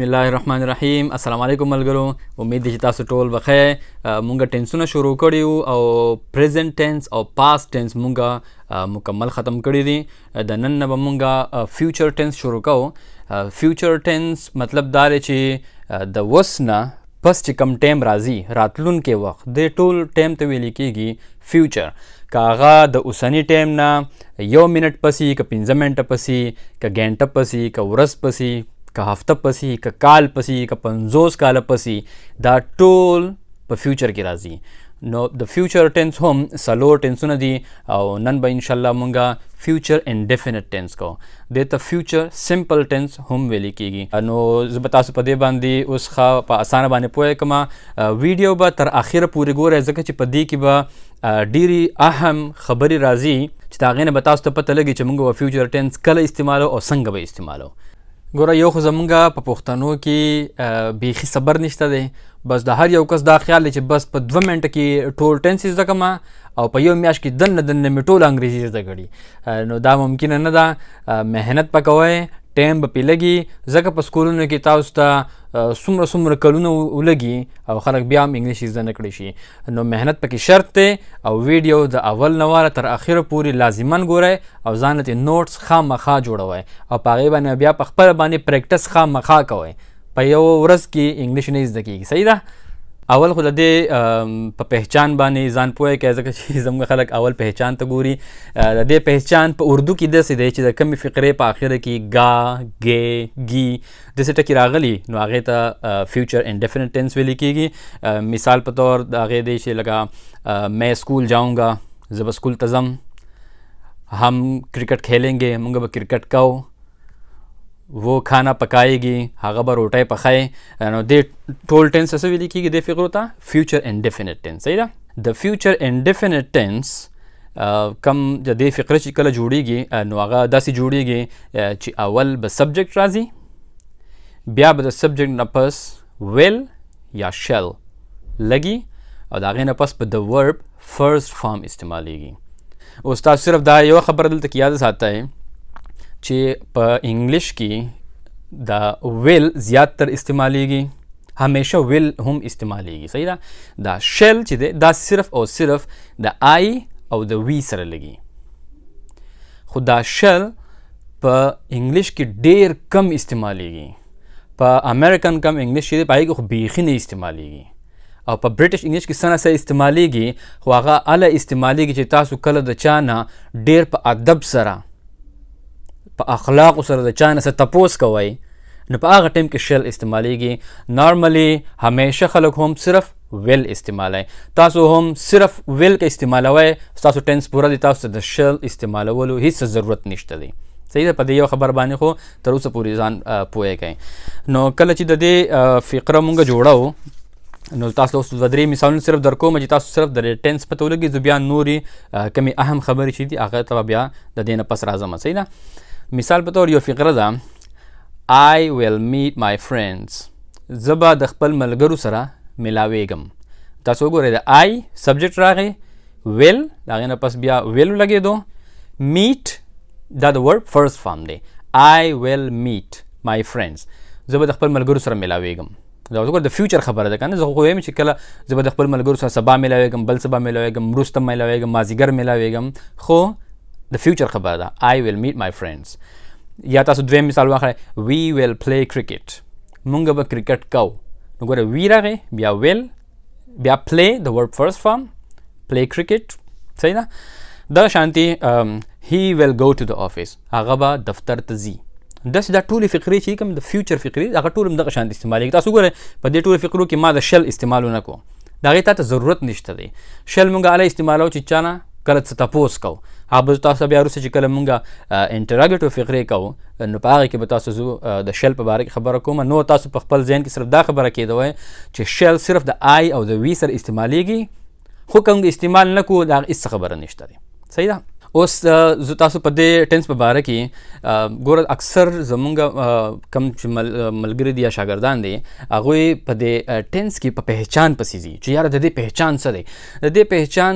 بسم الله الرحمن الرحیم. السلام علیکم ملګرو، امید دی چې تاسو ټول بخیر. مونږ ټینسونه شروع کړي وو او پریزنټ ټینس او پاست ټینس مونږ مکمل ختم کړي دي. د نن نه به مونږ فیوچر ټینس شروع کوو. فیوچر ټینس مطلب دا دی چې د وس نه پس چې کم ټایم راځي، راتلونکی وخت، د ټول ټایم ته ویل کېږي فیوچر. که هغه د اوسني ټایم نه یو منټ پسې، که 5 منټه پسې، که ګنټه پسې، که ورځ پسې، که هفته پسې، که کال پسې، که 50 کاله پسې، دا ټول په فیوچر کې راځي. نو د فیوچر ټینس هم څلور ټینسونه دي او نن به انشاءالله مونږه فیوچر انډیفینټ ټینس کوو. دې ته فیوچر سمپل ټینس هم ویل کېږي. نو زه به تاسو په دې باندې اوس ښه په اسانه باندې پوه کړم. ویډیو به تر اخره پورې ګورئ، ځکه چې په دې کې به ډېرې اهم خبرې راځي چې د هغې نه به تاسو ته پته لګي چې موږ به فیوچر ټینس کله استعمالو او څنګه به استعمالو. ګوره، یو خو زمونږ په پښتنو کې بیخي صبر نشته دی. بس د هر یو کس دا خیال دی چې بس په 2 منټه کې ټول ټینس زده کړم او په یو میاشت کې دننه دننه مې ټول انګریزي زده کړي. نو دا ممکنه نه ده. محنت به کوئ، ټایم به پې لګي، ځکه په سکولونو کې تاسو ته څومره څومره کلونه ولګي او خلک بیا هم انګلیش زده نه کړی شي. نو محنت پکې شرط دی او ویډیو د اول نه واله تر اخره پورې لازما ګورئ او ځان ته نوټس خامخا جوړوئ او په هغې باندې بیا په خپله باندې پریکټس خامخا کوئ. په یو ورځ کې انګلیش نه زده کېږي، صحیح ده؟ اول خو د دې په پهچان باندې ځان پوه کړئ، ځکه چې زموږ خلک اول پهچان ته ګوري. د دې پهچان په اردو کې داسې دی چې د کمې فقرې په اخره کې ګا، ګې، ګي داسې ټکي راغلي، نو هغې ته فیوچر انډیفینټ ټینس ویل کېږي. مثال په طور د هغې دی چې لکه میں سکول جاؤں گا، زه به سکول ته ځم. هم کرکټ کھیلیں گے، موږ به کرکټ کوو. وہ کھانا پکائے گی، هغه به روټۍ پخوي. نو دې ټول ټینس څه ویل کېږي؟ دې فقرو ته فیوچر انډیفینټ ټینس، صحیح ده؟ د فیوچر انډیفینټ ټینس کم د دې فقره چې کله جوړیږي، نو هغه داسې جوړیږي چې اول به سبجیکټ راځي، بیا به د سبجیکټ نه پس ویل یا شل لګي او د هغې نه پس به د ورب فرست فارم استعمالیږي. اوس تاسو صرف دا یو خبره دلته کې یاد ساتئ چې په انګلیش کې دا ویل زیات تر استعمالیږي، همیشه ویل هم استعمالیږي، صحیح ده؟ دا شل چې دی دا صرف او صرف د آی او د وی سره لګي، خو دا شل په انګلیش کې ډیر کم استعمالیږي. په امریکن کم انګلیش چې دی په هغې کې خو بیخي نه استعمالیږي، او په برټش انګلیش کې څه نه څه استعمالیږي، خو هغه هله استعمالیږي چې تاسو کله د چا نه ډیر په ادب سره، په اخلاقو سره د چا نه څه تپوس کوئ، نو په هغه ټایم کې شل استعمالیږي. نارملی همیشه خلک هم صرف ویل استعمالوي. تاسو هم صرف ویل که استعمالوئ، ستاسو ټینس پوره دی، تاسو ته د شل استعمالولو هیڅ ضرورت نشته دی، صحیح ده؟ په دې یو خبر باندې خو تر اوسه پورې ځان پوه کړئ. نو کله چې د دې فقره مونږ جوړو، نو تاسو اوس دوه درې مثالونه صرف در کوم چې تاسو صرف د ټینس پته ولګي. زه بیا نورې کمې اهم خبرې چې دي هغه ته به بیا د دې نه پس راځم، صحیح ده؟ مثال په طور یو فقره ده، I will meet my friends، زه به د خپل ملګرو سره ملاویږم. تاسو وګورئ، د I سبجیکټ راغی، will، د هغې نه پس بیا will ولګېدو، meet دا د ورب فرست فارم دی، I will meet my friends، زه به د خپل ملګرو سره ملاویږم. دا وګوره د فیوچر خبره ده که نه؟ زه خو وایم چې کله زه به د خپل ملګرو سره سبا ملاویږم، بل سبا ملاویږم، وروسته ملاویږم، مازدیګر ملاویږم، خو د فیوچر خبره ده، I will meet my friends. یا تاسو دویم مثال واخلئ، we will play cricket، مونږ به کرکټ کوو. نو ګوره we راغی، بیا will، بیا play د verb first form، play cricket، صحیح ده؟ دغه شانتي he will go to the office، هغه به دفتر ته ځي. داسې دا ټولې فقرې چې کوم د فیوچر فقرې، هغه ټول هم دغه شان استعمالېږي. تاسو ګورئ په دې ټولو فقرو کې ما د شل استعمال ونه کړو، د هغې تا ته ضرورت نشته دی. شل مونږ هله استعمالوو چې چا نه کله څه تپوس کوو. هغه به تاسو بیا وروسته چې کله مونږ انټراګیټو فقرې کوو، نو په هغې کې به تاسو زه د شل په باره کې خبره کوم. نو تاسو په خپل ذهن کې صرف دا خبره کېدوئ چې شل صرف د آی او د وی سره استعمالېږي، خو که موږ استعمال نه کړو د هغې هېڅ خبره نشته دی، صحیح ده؟ اوس زه تاسو په دې ټینس په باره کې ګوره، اکثر زمونږ کم چې ملګري دي یا شاګردان دي، هغوی په دې ټینس کې په پهچان پسې ځي چې یاره د دې پهچان څه دی. د دې پهچان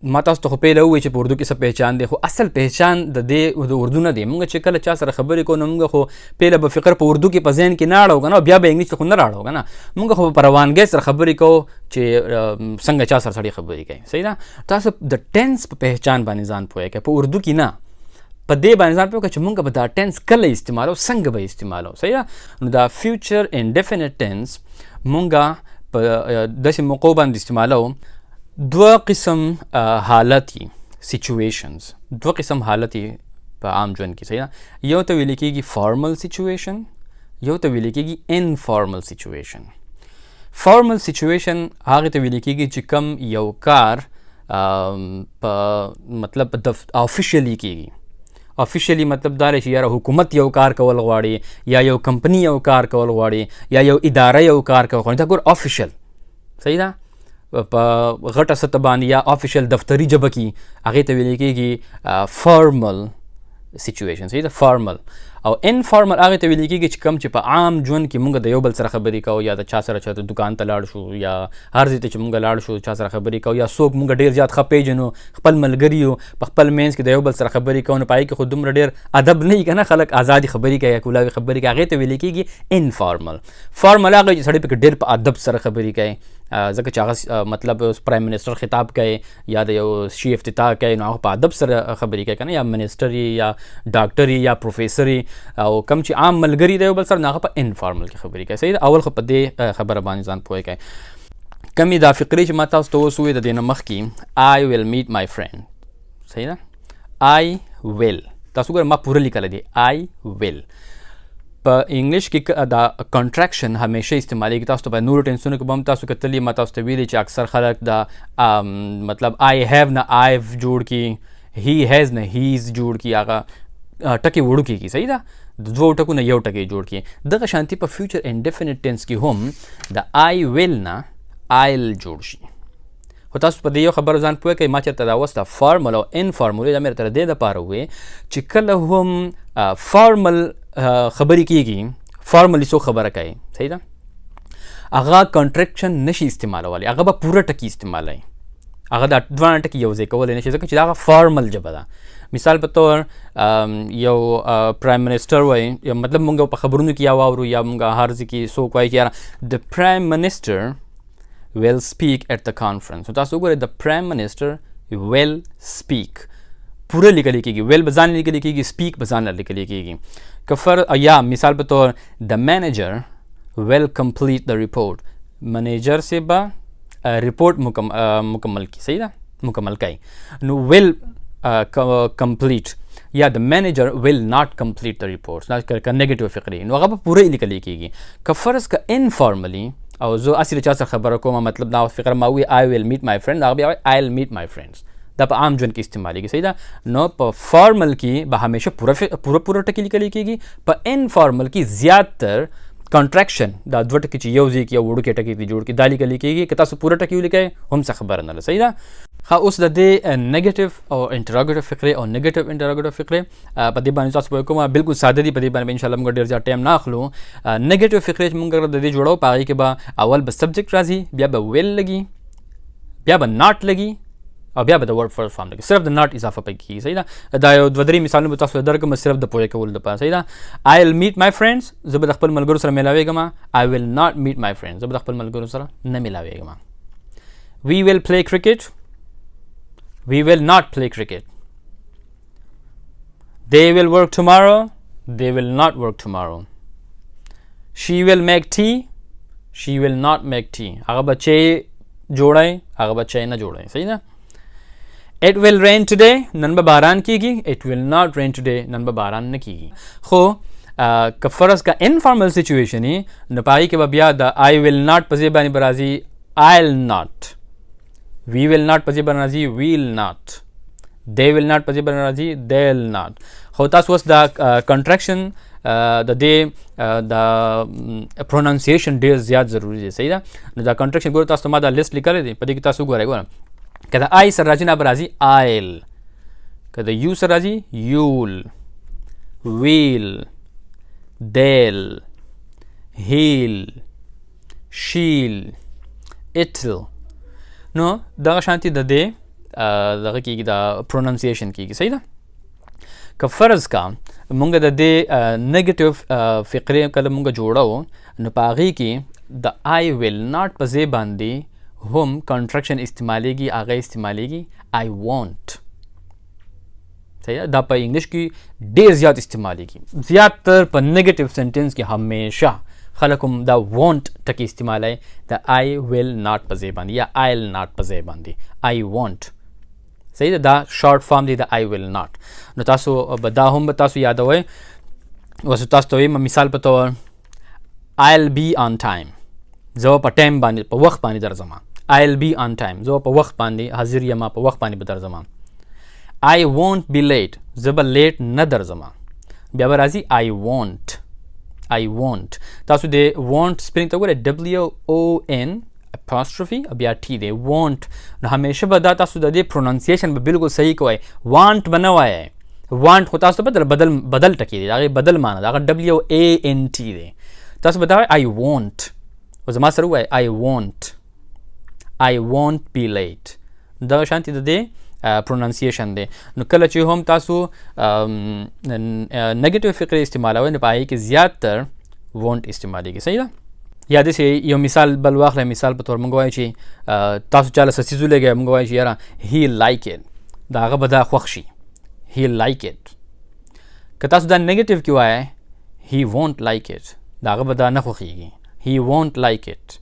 ما تاسو ته خو پهله وویل چې په اردو کې څه پهچان دی، خو اصل پهچان د دې د اردو نه دی. موږ چې کله چا سره خبرې کوو نو موږ خو پهله به فکر په اردو کې په ذهن کې نه اړو که نه، بیا به انګلیس ته خو نه راړو که نه. موږ خو په روانګۍ سره خبرې کوو چې څنګه چا سره سړی خبرې کوي. صحیح ده. تاسو د tense په پهچان باندې ځان پوهه کړئ، په اردو کې نه، په دې باندې ځان پوه کړئ چې موږ به دا tense کله استعمالو، څنګه به استعمالو. صحیح ده. نو دا future indefinite tense موږ په داسې موقعو باندې استعمالو. دوه قسم حالت situations، دوه قسم حالت په عام ژوند کې. صحیح ده. یو ته ویل کېږي formal situation، یو ته ویل کېږي informal situation. Formal situation هغه ته ویل کېږي چې کم یو کار په مطلب officially کېږي. Officially مطلب دا دی چې یاره حکومت یو کار کول غواړي، یا یو کمپنی یو کار کول غواړي، یا یو اداره یو کار کول غواړي. دا ګور official. صحیح ده. په غټه سطح باندې یا official دفتري ژبه کې هغې ته ویل کېږي formal situation. صحیح ده. Formal او informal هغې ته ویل کېږي چې کوم چې په عام ژوند کې موږ د یو بل سره خبرې کوو، یا د چا سره چاته دکان ته لاړ شو، یا هر ځای ته چې موږ لاړ شو چا سره خبرې کوو، یا څوک موږ ډېر زیات ښه پېژنو، خپل ملګري یو، په خپل منځ کې د یو بل سره خبرې کوو، نو په هغې کې خو دومره ډېر ادب نه وي که نه، خلک ازادې خبرې کوي یا کولاوې خبرې کوي، هغې ته ویل کېږي informal. Formal هغه چې سړی پکې ډېر په ادب سره خبرې کوي، ځکه چې هغه مطلب prime minister خطاب کوي یا د یو شي افتتاح کوي، نو هغه په ادب سره خبرې کوي که نه، یا minister یا ډاکټر یا پروفیسر، او کم چې عام ملګري دی یو بل سره، نو هغه په informal کې خبرې کوي. صحیح ده. اول خو په دې خبره باندې ځان پوه کړئ. کمې دا فقرې چې ما تاسو ته اوس وویل د دې نه مخکې I will meet my friend. صحیح ده. I will، تاسو ګوره ما پوره لیکلی دی I will. په انګلیش کې دا contraction همیشه استعمالیږي. تاسو ته په نورو tense ونو کې به هم تاسو کتلي، ما تاسو ته ویلي چې اکثر خلک دا مطلب I have نه I've جوړ کړي، he has نه he's جوړ کړي، هغه ټکی وړوکی کړي. صحیح ده. د دوو ټکو نه یو ټکی جوړ کړي. دغه شانتي په future indefinite tense کې هم د I will نه I'll جوړ شي. خو تاسو په دې یو خبره ځان پوه کړئ، ما چېرته دا اوس دا formal او informal دا مې درته د دې دپاره وویل چې کله هم formal خبرې کېږي، formally څوک خبره کوي، صحیح ده، هغه contraction نشي استعمالولی، هغه به پوره ټکي استعمالوي، هغه دا دواړه ټکي یو ځای کولی نشي، ځکه چې دا هغه formal ژبه ده. مثال په طور یو prime minister وایي، یا مطلب موږ په خبرونو کې یا واورو یا موږ هر ځای کې څوک وایي چې یاره the prime minister will speak at the conference. نو تاسو وګورئ the prime minister will speak پوره لیکل کېږي، will به ځان لیکل کېږي، speak به ځان لیکل کېږي. که فر یا مثال په طور the manager will complete the report، manager سے به report مکمل کی. صحیح ده، مکمل کوي. نو will complete یا the manager will not complete the report، دا که negative فقرې، نو هغه به پوره لیکل کېږي. که فرض که informally او زه هسې له چا سره خبره کوم، مطلب دا فقره ما ووایي I will meet my friend، هغه بیا وایي I'll meet my friends، دا په عام ژوند کې استعمالیږي. صحیح ده. نو په formal کې به همیشه پوره پوره پوره ټکي لیکل کېږي، په informal کې زیات تر contraction دا دوه ټکي چې یو ځای کې یو وړوکی ټکی دې جوړ کړي دا لیکل کېږي. که تاسو پوره ټکي ولیکئ هم څه خبره نه ده. صحیح ده. ښه اوس د دې negative او interrogative فقرې او negative interrogative فقرې په دې باندې تاسو پوه کوم، بالکل ساده دي، په دې باندې ان شاء الله موږ ډېر زیات time نه اخلو. Negative فقرې چې موږ د دې جوړو په هغې کې به اول به subject راځي، بیا به will لګي، بیا به not لګي، او بیا به د verb first form لګي، صرف د not اضافه پکې کېږي. صحیح ده. دا یو دوه درې مثالونه به تاسو ته درکړم صرف د پوهې کولو لپاره. صحیح ده. I will meet my friends، زه به د خپل ملګرو سره میلاویږم. I will not meet my friends، زه به د خپل ملګرو سره نه میلاویږم. We will play cricket، we will not play cricket. They will work tomorrow, they will not work tomorrow. She will make tea, she will not make tea. هغه به چای جوړوي، هغه به چای نه جوړوي. صحیح ده. It will rain today، نن به باران کیږي. It will not rain today، نن به باران نه کیږي. خو که فرض کا informal situation یې، نو په هغې کې به بیا د I will not په ځای باندې به راځي I'll not، we will not په ځای باندې راځي we'll not، they will not په ځای باندې راځي they'll not. خو تاسو اوس دا contraction د دې د pronunciation ډېر زیات ضروري دی. صحیح ده. نو دا contraction ګوره تاسو ما دا لیست لیکلی دی، په دې کې تاسو وګورئ. ګوره که د I سره راځي نه به راځي I'll، که د you سره راځي you'll، we'll، they'll، he'll، she'll، it'll. نو دغه شانتي د دې دغه کیږي، دا پروننسیشن کیږي. صحیح ده. که فرض کا مونږ د دې نیگیټیو فقرې کله مونږ جوړو، نو په هغې کې د I will not په ځای باندې هم contraction استعمالیږي، هغه استعمالیږي I won't. صحیح ده. دا په انګلیش کې ډیر زیات استعمالیږي، زیاتر په نیگیټیو سنټنس کې همیشه خلک هم دا won't ټکی استعمالوي د I will not په ځای باندې یا I'll not په ځای باندې I won't. صحیح ده. دا شارټ فارم دی د I will not. نو تاسو به دا هم به تاسو یادوئ. اوس تاسو ته وایم، مثال په تور I'll be on time، زه په ټایم باندې، په وخت باندې درځم. I'll be on time، زه په وخت باندې حاضر یم، په وخت باندې به درځم. I won't be late، زه به late نه درځم. بیا به راځي I won't. I won't. تاسو د won't spelling ته وګورئ، W O N apostrophe او بیا T دی، won't. نو همیشه به دا تاسو د دې پروننسیشن به بالکل صحیح کوئ، want به نه وایئ. Want خو تاسو ته بدل بدل بدل ټکی دی، هغه بدل معنی ده، هغه W A N T دی. تاسو به دا وایئ I won't. او زما سره ووایئ I won't. I won't be late. دغه شانتې د دې پروننسیشن دی. نو کله چې هم تاسو نیگیټیو فقرې استعمالوئ، نو په هغې کې زیات تر won't استعمالیږي. صحیح ده. یا داسې یو مثال بل واخلئ. مثال په تور مونږ وایو چې تاسو چاله څه څیز ولېږئ، مونږ وایو چې یاره he like it، د هغه به دا خوښ شي، he like it. که تاسو دا نیگیټیو کې وایئ he won't like it، د هغه به دا نه خوښیږي، he won't like it.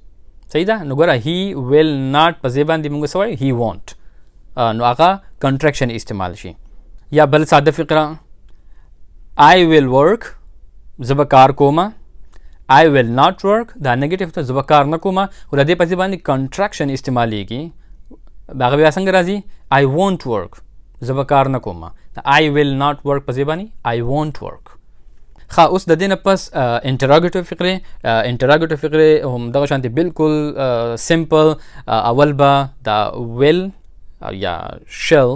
صحیح ده. نو ګوره he will not په ځای باندې مونږ څه وایو؟ He won't. نو هغه contraction استعمال شي. یا بل ساده فقره، I will work، زه به کار کوم. I will not work، دا نیگیټیو ته، زه به کار نه کوم. خو د دې په ځای باندې contraction استعمالیږي، هغه بیا څنګه راځي؟ I won't work، زه به کار نه کوم. د I will not work په ځای باندې I won't work. ښه، اوس د دې نه پس انټراګیټیو فقرې. انټراګیټیو فقرې هم دغه شانتې بالکل simple. اول به دا will یا shall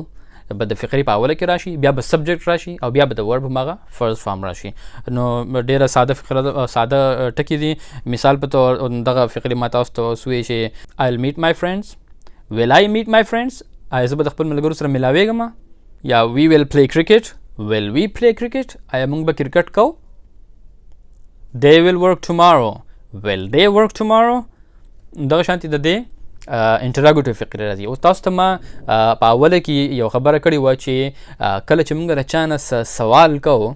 به د فقرې په اوله کې راشي، بیا به subject راشي او بیا به د verb هماغه first form راشي. نو ډیره ساده فقره ده، ساده ټکي دي. مثال په تور دغه فقرې ما تاسو ته اوس وویل چې I'll meet my friends، will I meet my friends، آیا زه به د خپل ملګرو سره ملاویږم؟ یا we will play cricket، will we play cricket، آیا موږ به کرکټ کوو؟ They will work tomorrow، will they work tomorrow؟ دغه شانتې د دې انټراګیټیو فقرې راځي. اوس تاسو ته ما په اوله کې یو خبره کړې وه چې کله چې موږ د چا نه سوال کوو،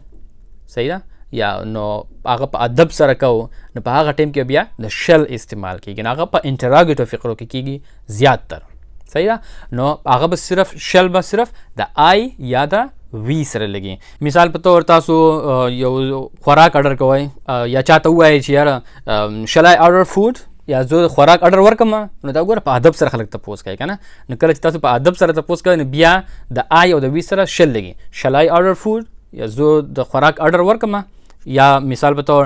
صحیح ده، یا نو هغه په ادب سره کوو، نو په هغه ټایم کې بیا د shall استعمال کیږي. نو هغه په انټراګیټیو فقرو کې کیږي زیات تر. صحیح ده. نو هغه به صرف shall به صرف د I یا د we سره لګي. مثال په تور تاسو یو خوراک ارډر کوئ یا چاته ووایئ چې یاره shall I order food، یا زه خوراک ارډر ورکم، نو دا ګوره په ادب سره خلک تپوس کوي که نه. نو کله چې تاسو په ادب سره تپوس کوئ، نو بیا د I او د we سره shall لګي، shall I order food، یا زه د خوراک ارډر ورکم. یا مثال په تور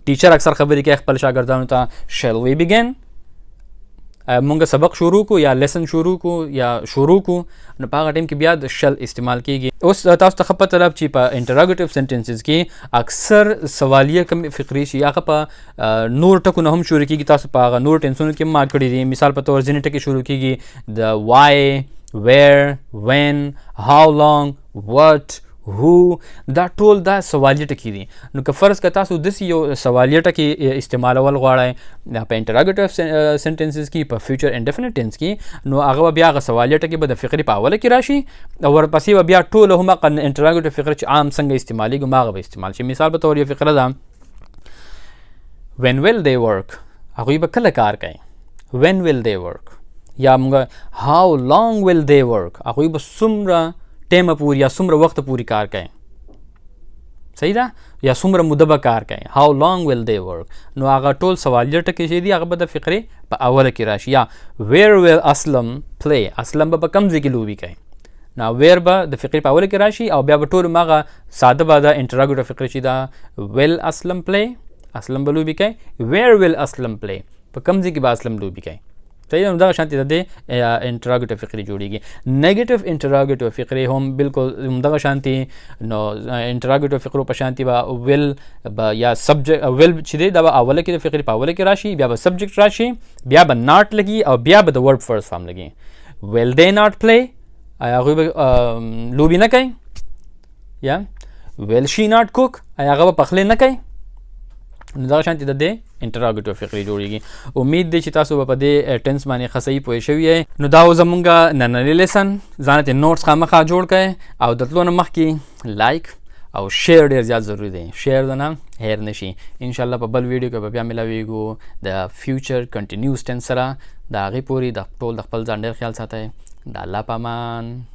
teacher اکثر خبرې کوي خپل شاګردانو ته، shall we begin، مونږ سبق شروع کو یا lesson شروع کو یا شروع کو، نو په هغه ټایم کې بیا د shall استعمال کیږي. اوس تاسو ته ښه پته ده چې په انټراګیټیو سنټنسز کې اکثر سوالیه کوم فقرې شي، هغه په نور ټکو نه هم شروع کیږي. تاسو په هغه نور ټنسونو کې ما کړي دي. مثال په تور ځینې ټکي شروع کیږي د why، where، when، how long، what، who، دا ټول دا سوالیه ټکي دي. نو که فرض که تاسو داسې یو سوالیه ټکي استعمالول غواړئ په انټراګیټیو سنټنسز کې، په فیوچر انډیفینیټ ټینس کې، نو هغه به بیا هغه سوالیه ټکي به د فقرې په اوله کې راشي او ورپسې به بیا ټول هم هغه انټراګیټیو فقره چې عام څنګه استعمالیږي هماغه به استعمال شي. مثال په تور یو فقره ده، when will they work، هغوی به کله کار کوي، when will they work. یا موږ how long will they work، هغوی به څومره ټیمه پورې یا څومره وخت پورې کار کوي، صحیح ده، یا څومره موده به کار کوي، how long will they work. نو هغه ټول سوالیه ټکي چې دي هغه به د فقرې په اوله کې راشي. یا where will اسلم play، اسلم به په کوم ځای کې لوبې کوي. نو where به د فقرې په اوله کې راشي او بیا به ټول هماغه ساده به د انټراګیټیو فقرې چې دا will اسلم play، اسلم به لوبې کوي، where will اسلم play، په کوم ځای کې به اسلم لوبې کوي. صحیح ده. دغه شانتې د دې انټراګیټیو فقرې جوړیږي. نیگیټیو انټراګیټیو فقرې هم بالکل دغه شانتې. نو انټراګیټیو فقرو په شانتې به will به یا subject will چې دی دا به اوله کې د فقرې په اوله کې راشي، بیا به subject راشي، بیا به not لګي او بیا به د verb first form لګي. Will they not play؟ آیا هغوی به لوبې نه کوي؟ یا Will she not cook؟ آیا هغه به پخلی نه کوي؟ نو دغه شانتې د دې interrogative فقرې جوړیږي. امید دی چې تاسو به په دې tense باندې ښه صحیح پوه شوي یئ. نو دا و زمونږ نننی lesson. ځان ته notes خامخا جوړ کړئ او د تلو نه مخکې like او share ډیر زیات ضروري دی، share د نه هیر نشي. ان شاء الله په بل ویډیو کې به بیا ملاویږو د future continuous tense سره. د هغې پورې د ټول د خپل ځان ډېر خیال ساتئ. د الله په امان.